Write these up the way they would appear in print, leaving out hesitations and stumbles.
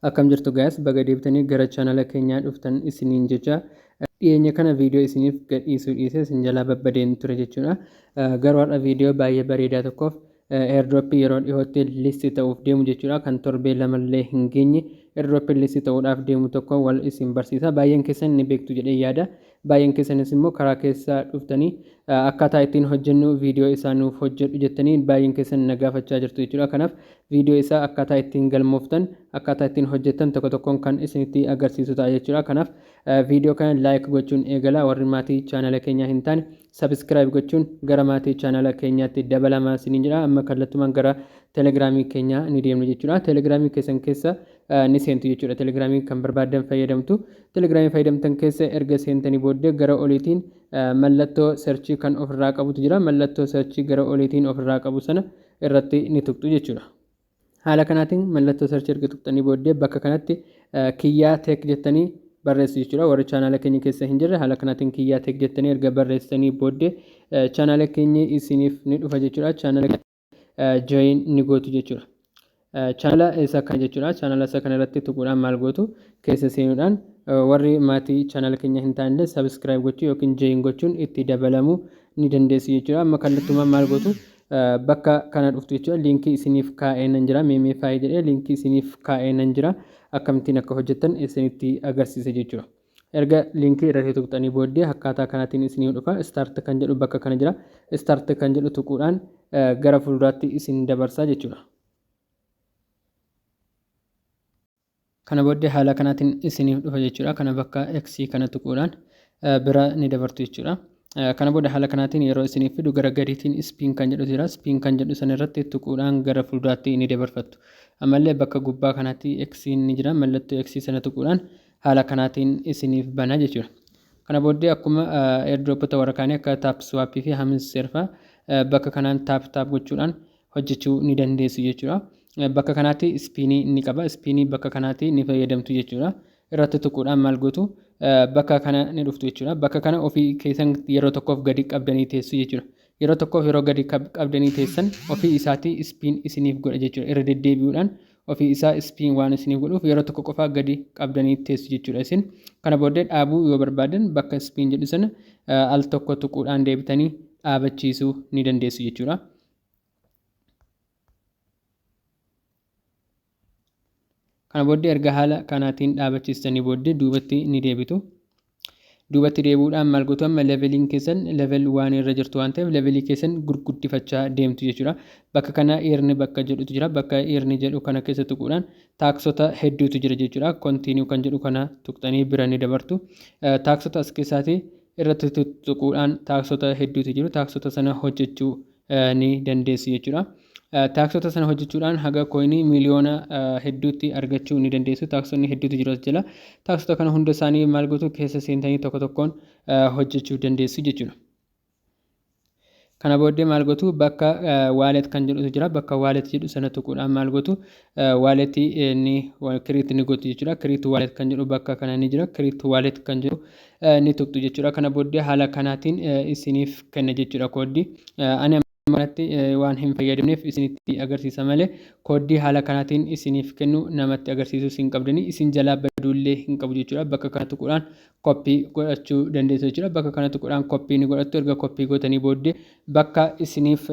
Akkam jirtu guys, baga deebitanii gara chaanala keenyaa dhuftan isiniin jecha. Dhiyeenya kana viidiyoo isiniif gadhiisuu dhiise isin jalaa babbadeen ture jechuudha. Garuu har'a viidiyoo baay'ee bareedaa tokkoof airdrop yeroo dhihootti list ta'uuf deemu jechuudha. Kan torbee lamallee hin geenye airdrop list ta'uudhaaf deemu tokko wal isin barsiisa. Baay'een keessan ni beektu jedhee yaada. Baay'een keessanis immoo karaa keessa dhuftanii akkaataa ittiin hojjennu viidiyoo isaa nuuf hojjedhu jettanii baay'een keessan na gaafachaa jirtu jechuudha. Kanaaf viidiyoo isaa akkaataa ittiin galmooftan, akkaataa ittiin hojjettan tokko tokkoon kan isinitti agarsiisu ta'a jechuudha. Kanaaf viidiyoo kana like gochuun eegala. Warri maatii chaanala keenyaa hin taane subscribe gochuun gara maatii chaanala keenyaatti dabalamaa isiniin jedha. Amma kallattumaan gara telegiraamii keenyaa ni deemna jechuudha. Telegiraamii keessan keessa ni seentu jechuudha. Telegiraamii kan barbaaddan fayyadamtu. Telegiraamii fayyadamtan keessa erga seentanii booddee gara oliitiin mallattoo searchii kan ofirraa qabutu jira. Mallattoo searchii gara oliitiin ofirraa qabu sana irratti ni tuqxu jechuudha. Haala kanaatiin mallattoo searchii erga tuqxanii booddee bakka kanatti Kiyyaa Tech jettanii barreessu jechuudha. Warri chaanaala keenya keessa hin jirre haala kanaatiin Kiyyaa Tech jettanii erga barreessitanii booddee chaanaala keenya isiniif ni dhufa jechuudha. Chaanaala join ni gootu jechuudha. Chaanala isa kana jechuudha. Chaanala isa kana irratti tuquudhaan maal gootu? Keessa seenuudhaan warri maatii chaanala keenya hin taanillee subscribe gochuu yookiin join gochuun itti dabalamuu ni dandeessu jechuudha. Amma kallattumaan maal gootu? Bakka kana dhuftu jechuudha. Liinkii isiniif kaa'ee nan jira. Meemee faayii jedhee liinkii isiniif kaa'ee nan jira. Akkamittiin akka hojjettan isinitti agarsiisa jechuudha. Erga liinkii irratti tuqxanii booddee akkaataa kanaatiin isinii dhufa. Start kan jedhu bakka kana jira. Start kan jedhu tuquudhaan gara fuulduraatti isin dabarsa jechuudha. Kana booddee haala kanaatiin isiniif dhufa jechuudha. Kana bakka X kana tuquudhaan bira ni dabartu jechuudha. Kana booda haala kanaatiin yeroo isiniif fidu gara gadiitiin spin kan jedhutu jira. Spin kan jedhu sana irratti tuquudhaan gara fuulduraatti ni dabarfattu. Ammallee bakka gubbaa kanaatti X ni jira. Mallattoo X sana tuquudhaan haala kanaatiin isiniif bana jechuudha. Kana booddee akkuma airdropota warra kaanii akka TapSwap fi Hamster fa'a bakka kanaan tap tap gochuudhaan hojjechuu ni dandeessu jechuudha. Bakka kanaatti ispiinii ni qaba. Ispiinii bakka kanaatti ni fayyadamtu jechuudha. Irratti tuquudhaan maal gootu? Bakka kana ni dhuftu jechuudha. Bakka kana ofii keessan yeroo tokkoof gadi qabdanii teessu jechuudha. Yeroo tokkoof yeroo gadi qabdanii teessan ofii isaatii ispiin isiniif godha jechuudha. Irra deddeebi'uudhaan ofii isaa ispiin waan isiniif godhuuf yeroo tokko qofaa gadi qabdanii teessu jechuudha isin. Kana booddee dhaabuu yoo barbaadan bakka ispiin jedhu sana al tokko tuquudhaan deebitanii dhaabachiisuu ni dandeessu jechuudha. Kana booddee erga haala kanaatiin dhaabachiistanii booddee duubatti ni deebitu. Duubatti deebi'uudhaan maal gootu? Amma leveliin keessan level waan irra jirtu waan ta'eef levelii keessan gurguddifachaa deemtu jechuudha. Bakka kana earn bakka jedhutu jira. Bakka earn jedhu kana keessa tuquudhaan taaksota hedduutu jira jechuudha. Continue kan jedhu kana tuqxanii bira ni dabartu. Taaksota as keessaatii irratti tuquudhaan taaksota hedduutu jiru. Taaksota sana hojjechuu ni dandeessu jechuudha. Taaksota sana hojjechuudhaan haga kooyinii miiliyoona hedduutti argachuu ni dandeessu. Taaksonni hedduutu jiru as jala. Taaksota kana hunda isaanii maal gootu? Keessa seentanii tokko tokkoon hojjechuu dandeessu jechuudha. Kana booddee maal gootu? Bakka wallet kan jedhutu jira. Bakka wallet jedhu sana tuquudhaan maal gootu? Wallet ni create ni gootu jechuudha. Create wallet kan jedhu bakka kana ni jira. Create wallet kan jedhu ni tuqxu jechuudha. Kana booddee haala kanaatiin isiniif kenna jechuudha kooddii. Ani amma kanatti waan hin fayyadamneef isinitti agarsiisa malee kooddii haala kanaatiin isiniif kennu namatti agarsiisuus hin qabdanii isin jalaa baduullee hin qabu jechuudha. Bakka kana tuquudhaan koppii godhachuu dandeessu jechuudha. Bakka kana tuquudhaan koppii ni godhattu. Erga koppii gootanii booddee bakka isiniif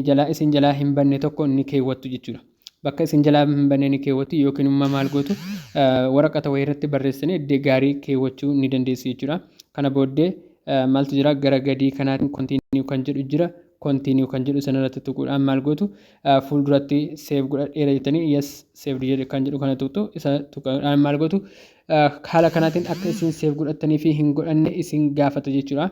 jalaa isin jalaa hin banne tokko ni keewwattu jechuudha. Bakka isin jalaa hin banne ni keewwattu yookiin immoo maal gootu? Waraqata wayii irratti barreessanii iddoo gaarii keewwachuu ni dandeessu jechuudha. Kana booddee maaltu jira? Gara gadii kanaatiin continue kan jedhu jira. Continue kan jedhu sanarratti tuquudhaan maal gootu? Fuulduratti save godhadheera jettanii yes saved jedhe kan jedhu kana tuqxu. Isa tuquudhaan maal gootu? Haala kanaatiin akka isin save godhattanii fi hin godhanne isin gaafata jechuudha.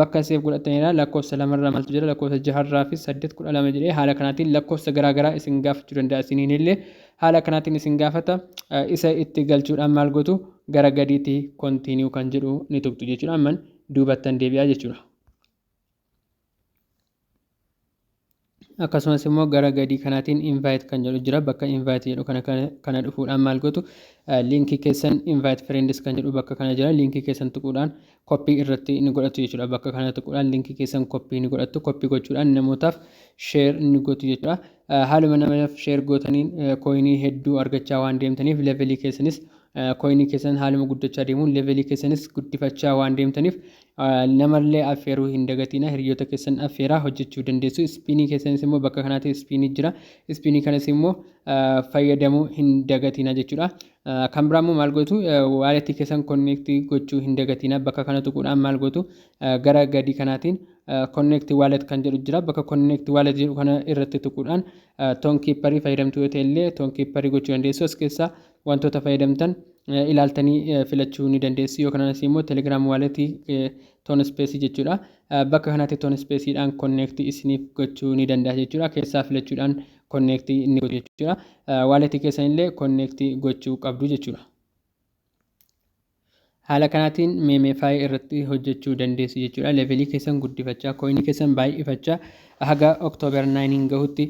Bakka save godhattaniidha lakkoofsa lamarraa maaltu jira? Lakkoofsa jaharraa fi 8 12 jedhee haala kanaatiin lakkoofsa garaagaraa isin gaafachuu danda'a. Isiniin illee haala kanaatiin isin gaafata. Isa itti galchuudhaan maal gootu? Gara gadiitti continue kan jedhu ni tuqxu jechuudha. Amman duubattan deebi'aa jechuudha. Akkasumas immoo gara gadii kanaatiin invite kan jedhu jira. Bakka invite jedhu kana dhufuudhaan maal gootu? Liinkii keessan, invite friends kan jedhu bakka kana jira. Liinkii keessan tuquudhaan copy irratti ni godhatu jechuudha. Bakka kana tuquudhaan liinkii keessan copy ni godhattu. Copy gochuudhaan namootaaf share ni gootu jechuudha. Haaluma namaaf share gootaniin coinii hedduu argachaa waan deemtaniif, levelii keessanis, coinii keessan haaluma guddachaa deemuun levelii keessanis guddifachaa waan deemtaniif, namallee affeeruu hin dagatina. Hiriyoota keessan affeeraa hojjechuu dandeessu. Spinii keessanis immoo bakka kanaatti spinii jira. Spinii kanas immoo fayyadamuu hin dagatina jechuudha. Kan biraa immoo maal gootu? Walletii keessan connectii gochuu hin dagatina. Bakka kana tuquudhaan maal gootu? Gara gadii kanaatiin connect wallet kan jedhu jira. Bakka connect wallet jedhu kana irratti tuquudhaan Tonkeeperii fayyadamtu yoo ta'e illee Tonkeeperii gochuu dandeessu. As keessaa wantoota fayyadamtan ilaaltanii filachuu ni dandeessu. Yoo kanas immoo Telegram walletii TON Spaceii jechuudha. Bakka kanatti TON Spaceiidhaan connectii isiniif gochuu ni danda'a jechuudha. Keessaa filachuudhaan connectii ni godhu jechuudha. Walletii keessan illee connectii gochuu qabdu jechuudha. Haala kanaatiin MemeFi irratti hojjechuu dandeessu jechuudha. Levelii keessan guddifachaa, coinii keessan baay'ifachaa haga October 9 gahutti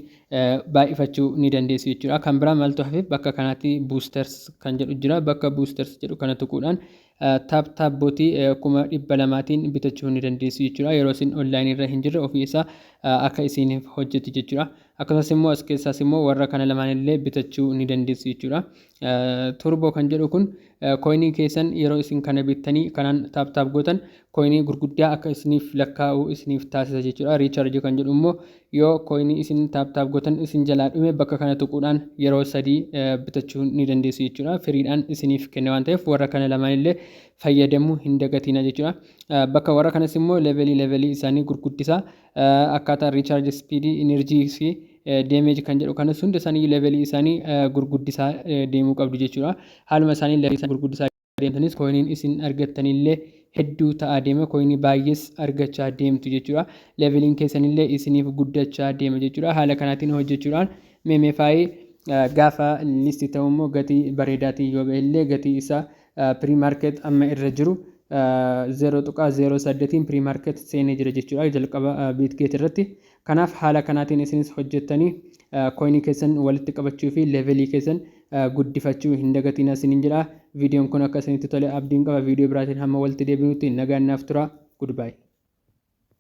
baay'ifachuu ni dandeessu jechuudha. Kan biraa maaltu hafe? Bakka kanatti boosters kan jedhu jira. Bakka boosters jedhu kana tuquudhaan tap tap botii 200,000n bitachuu ni dandeessu jechuudha. Yeroo isin onlineii irra hin jirre ofii isaa akka isiniif hojjetu jechuudha. Akkasumas immoo as keessaas immoo warra kana lamaan illee bitachuu ni dandeessu jechuudha. Turbo kan jedhu kun coinii keessan yeroo isin kana bittanii kanaan tap tap gootan coinii gurguddaa akka isiniif lakkaa'u isiniif taasisa jechuudha. Recharge kan jedhu immoo yoo coinii isin tap tap gootan isin jalaa dhume, bakka kana tuquudhaan yeroo 3 bitachuu ni dandeessu jechuudha. Freedhaan isiniif kenne waan ta'eef, warra kana lamaan illee fayyadamuu hin dagatina jechuudha. Bakka warra kanas immoo levelii isaanii gurguddisaa, akkaataa recharge speedii, energy fi damage kan jedhu kanas hunda isaanii levelii isaanii gurguddisaa deemuu qabdu jechuudha. Haaluma isaanii levelii isaanii gurguddisaa deemtanis coiniin isin argattanillee hedduu ta'aa deema, coinii baay'ees argachaa deemtu jechuudha. Leveliin keessanillee isiniif guddachaa deema jechuudha. Haala kanaatiin hojjechuudhaan MemeFi gaafa list ta'u immoo gatii bareedaatiin yoo ba'e illee, gatii isaa pre-market amma irra jiru 0.08n pre-market seenee jira jechuudha jalqaba Bitget irratti. Kanaaf haala kanaatiin isinis hojjettanii coinii keessan walitti qabachuu fi levelii keessan guddifachuu hin dagatiin isiniin jedha. Viidiyoon kun akka isinitti tole abdiin qaba. Viidiyoo biraatiin hamma walitti deebinutti nagaan naaf tura. Goodbye.